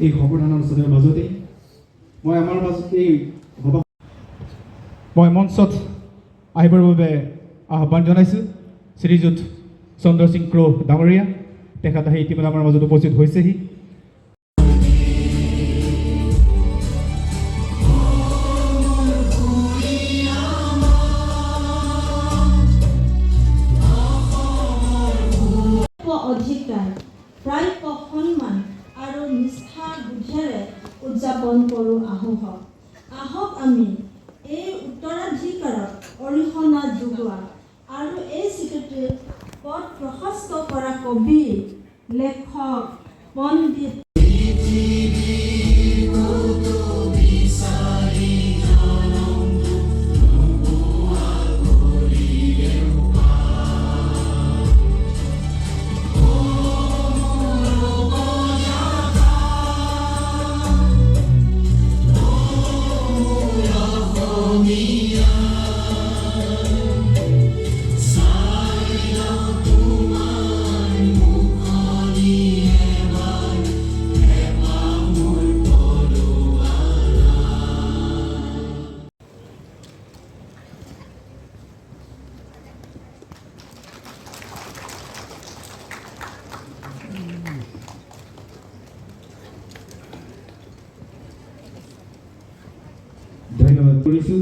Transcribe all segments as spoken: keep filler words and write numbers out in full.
এই সম্বৰ্ধনা অনুষ্ঠানৰ মাজতে মই আমাৰ মাজত এই সভা মই মঞ্চত আহিবৰ বাবে আহ্বান জনাইছো শ্ৰীযুত চন্দ্ৰ সিং ক্ৰ ডাঙৰীয়া। তেখেত আহি ইতিমধ্যে আমাৰ মাজত উপস্থিত হৈছেহি। অধিকাৰ, প্ৰাপ্য সন্মান আৰু নিষ্ঠা বোধেৰে উদযাপন কৰোঁ আহোঁহক। আহক আমি এই উত্তৰাধিকাৰত অৰিহণা যোগোৱা আৰু এই স্বীকৃতিৰ পথ প্ৰশস্ত কৰা কবি, লেখক, পণ্ডিত ধন্যবাদ কৰিছো।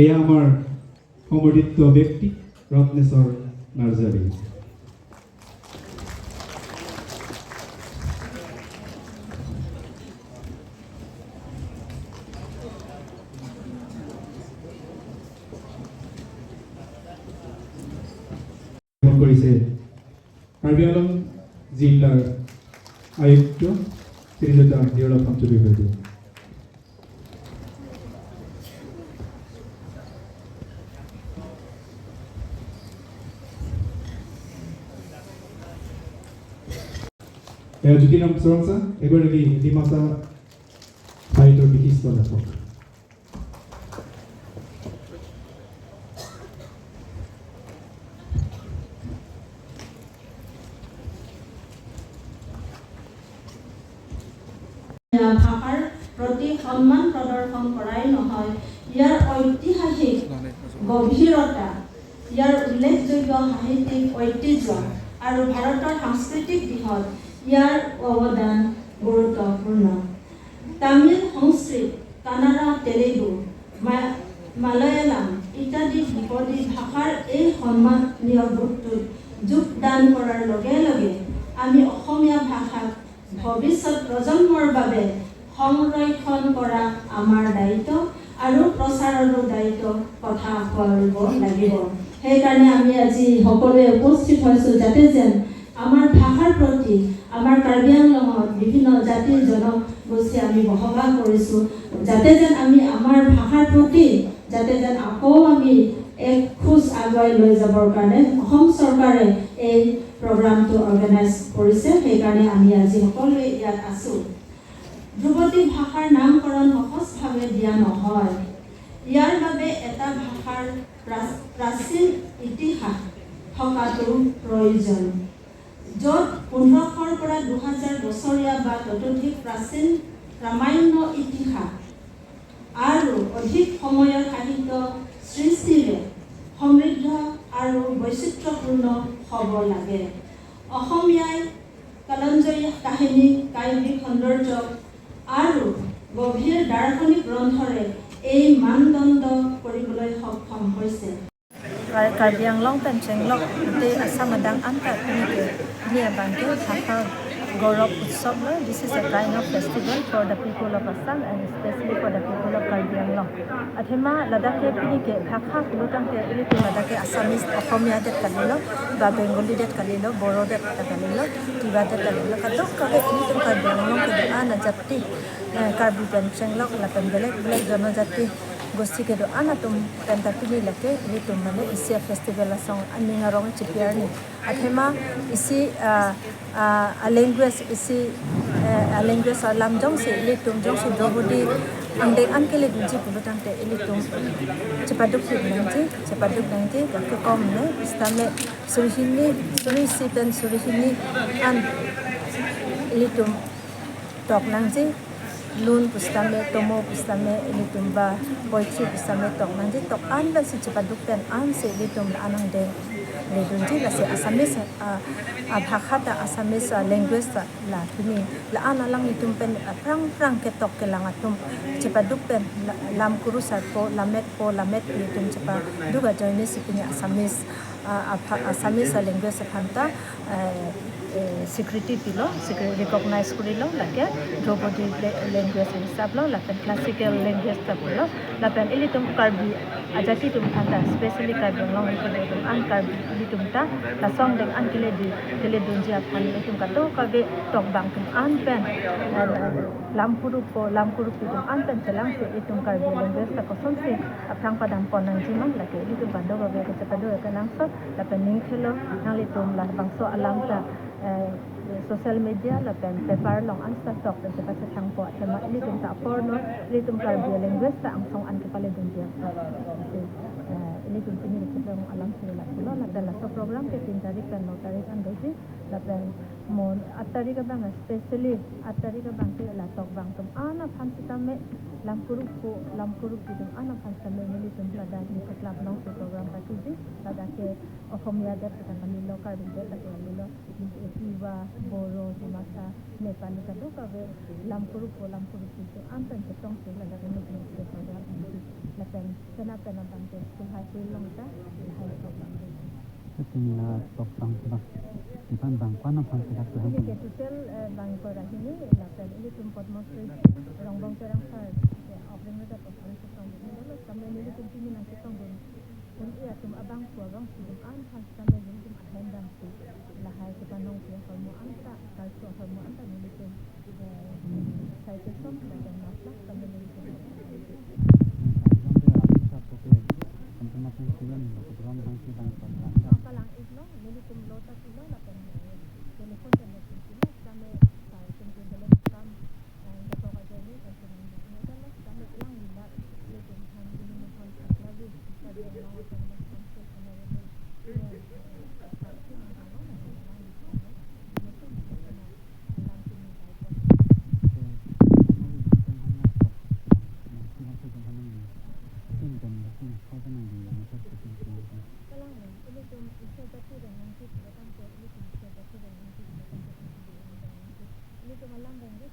এয়া আমাৰ সম্বৰ্ধিত ব্যক্তি ৰত্নেশ্বৰ নাৰ্জাৰী। গ্ৰহণ কৰিছে কাৰ্বি আংলং জিলাৰ আয়ুক্ত শ্ৰীযুত নিৰলা ফাংচুৰী বাইদেউ। এয়া জ্যোতিৰাম চৰণ ছাৰ, এগৰাকী ডিমাচা সাহিত্যৰ বিশিষ্ট লেখক। ভাষাৰ প্ৰতি সন্মান প্ৰদৰ্শন কৰাই নহয়, ইয়াৰ ঐতিহাসিক গভীৰতা, ইয়াৰ উল্লেখযোগ্য সাহিত্যিক ঐতিহ্য আৰু ভাৰতৰ সাংস্কৃতিক দিশত ইয়াৰ অৱদান গুৰুত্বপূৰ্ণ। তামিল, সংস্কৃত, কানাড়া, তেলেগু, মা-, মালয়ালাম ইত্যাদি দ্বিপদী ভাষাৰ এই সন্মানীয় গোটটোত যোগদান কৰাৰ লগে লগে আমি অসমীয়া ভাষাক ভৱিষ্যত প্ৰজন্মৰ বাবে সংৰক্ষণ কৰা আমাৰ দায়িত্ব আৰু প্ৰচাৰৰো দায়িত্ব কথা পাতিব লাগিব। সেইকাৰণে আমি আজি সকলোৱে উপস্থিত হৈছো, যাতে যেন আমাৰ ভাষাৰ প্ৰতি, আমাৰ কাৰ্বি আংলঙত বিভিন্ন জাতি জনগোষ্ঠী আমি বসবাস কৰিছো, যাতে যেন আমি আমাৰ ভাষাৰ প্ৰতি যাতে যেন আকৌ আমি এক খোজ আগুৱাই লৈ যাবৰ কাৰণে অসম চৰকাৰে এই প্ৰগ্ৰামটো অৰ্গেনাইজ কৰিছে। সেইকাৰণে আমি আজি সকলোৱে ইয়াত আছো। ধ্ৰুপদী ভাষাৰ নামকৰণ সহজভাৱে দিয়া নহয়। ইয়াৰ বাবে এটা ভাষাৰ প্ৰা-, প্ৰাচীন ইতিহাস থকাটো প্ৰয়োজন, য'ত পোন্ধৰশৰ পৰা দুহাজাৰ বছৰীয়া বা ততোধিক প্ৰাচীন প্ৰামাণ্য ইতিহাস আৰু অধিক সময়ৰ সাহিত্য সৃষ্টিৰে সমৃদ্ধ আৰু বৈচিত্ৰ্যপূৰ্ণ হ'ব লাগে। অসমীয়াই কালজয়ী কাহিনী, কাব্যিক সৌন্দৰ্য আৰু গভীৰ দাৰ্শনিক গ্ৰন্থৰে এই মানদণ্ড কৰিবলৈ সক্ষম হৈছে। Kar-, Karbi Anglong pen chenglok te Assam adang anta pini ke, pini abang ke Bhakha Gaurav Utsav lo. This is a kind of festival for the people of Assam and especially for the people of Karbi Anglong. Athema ladak ke pini ke Bhakha pulotangte ilitum ladak ke Assamese, Ohomiya det kalilo, ba Bengali det kalilo, Boro det kalilo, Tiwa det kalilo, kadokave ilitum Karbi Anglong kedo-an ajati, eh, Karbi pen chenglok lapen belek belek jonojati gosti kedo-an atum penta pini lake ilitum mane isi a-festival asong aning arong chipiar ni. Athema isi, ah, ah, a-language isi, eh, a-language alam jongsi ilitum jongsi dobudi angdeng an keledunji pulotangte ilitum chepaduk hip nangji, chepaduk nangji, gake kom ne, sitame suri hini, suri isi pen suri hini an ilitum Tok nangji, lun pusitame, tomo pusitame, ilitum ba poetry pusitame tok nangji, tok an pensi chepaduk pen ansi ilitum la-an angdeng ledunji, lasi Assamese, ah, ah, bhakha ta, Assamese, ah, language ta la pini la-an alanglitum pen, ah, aphrang aphrang ketok kelang atum chepaduk pen la-, lam kurusar po, lammet po, lammetpi atum chepaduk ajoine si pini Assamese, ah, apha-, Assamese, ah, language aphan ta, eh, eh, security pilo, security recognize kurilo, lake Draupadi la-, language hisap lo, lapen classical language ta pulo, lapen ilitum Karbi ajati atum aphan ta, specially Karbi Anglong atum an, Karbi ilitum ta lasong deng an kele di, keledunji aphan ilitum kadokave tokbang atum an pen, eh, lam kuruk po, lam kurukpi atum an pen chelangsi ilitum Karbi language ta kosonsi aphrang padam pon nangji ma, lake ilitum kadokave kachepaduk kenangsot, lapen ning thelo nanglitum labangso alam ta, eh, social media lapen paper along an ta tok pen chepachethang po athema ilitum ta aporno ilitum Karbi language ta angsong an kepaledunji aphan. Si, eh, ilitum pini kachetong alam si la pulo, lapen laso program ke tin tarik pen no tarik an doji, lapen mo aat tarik abang, specially aat tarik abang ke la tokbang atum an aphan sitame, lam kuruk po, lam kurukpi atum an aphan sitame nelitum ladak Nisi Club alongsi program patuji, ladak ke Ohomia det ta kalilo, Karbi det ta kalilo, Tiwa, Boro, Dimasa, Nepali kadokave lam kuruk po, lam kurukpi atum an pen chetongsi ladak nelitum si program patuji, lapen penap penap abang ke school, high school along ta, high school abang ke. Pini la tokbang bang, ipan bang ko-an aphan si dak tuhan. Pini ke total, eh, bang ingkoi ra hini, lapen ilitum Padma Shri Rongbong Terang sir, eh, offering letter of appreciation dolo, sampai nelitum pini nangchetongdun un-e atum abangphu abangphi atum an aphan sampai nelitum ahem damsi, lahai kepanong ke ahormu an ta, kalso ahormu an ta nelitum, eh, citation lapen mask ta sampai nelitum. Kalang-iklo, nelitum lo ta pilo lapen, eh, telephone pen nelitum pilo, kami sai tum tum belum kam, eh, nelitum ajoine, eh, tum nelitum lo kami lang lila, nelitum han ini mohon lagi, lagi yang mau sama Council Honorable, eh, eh, Council yang mau, eh, lang di sana, nelitum di sana, lang sini baik. Kalang, ilitum isi jati reng nangji, ilitum isi jati reng nangji, ilitum alam reng nangji,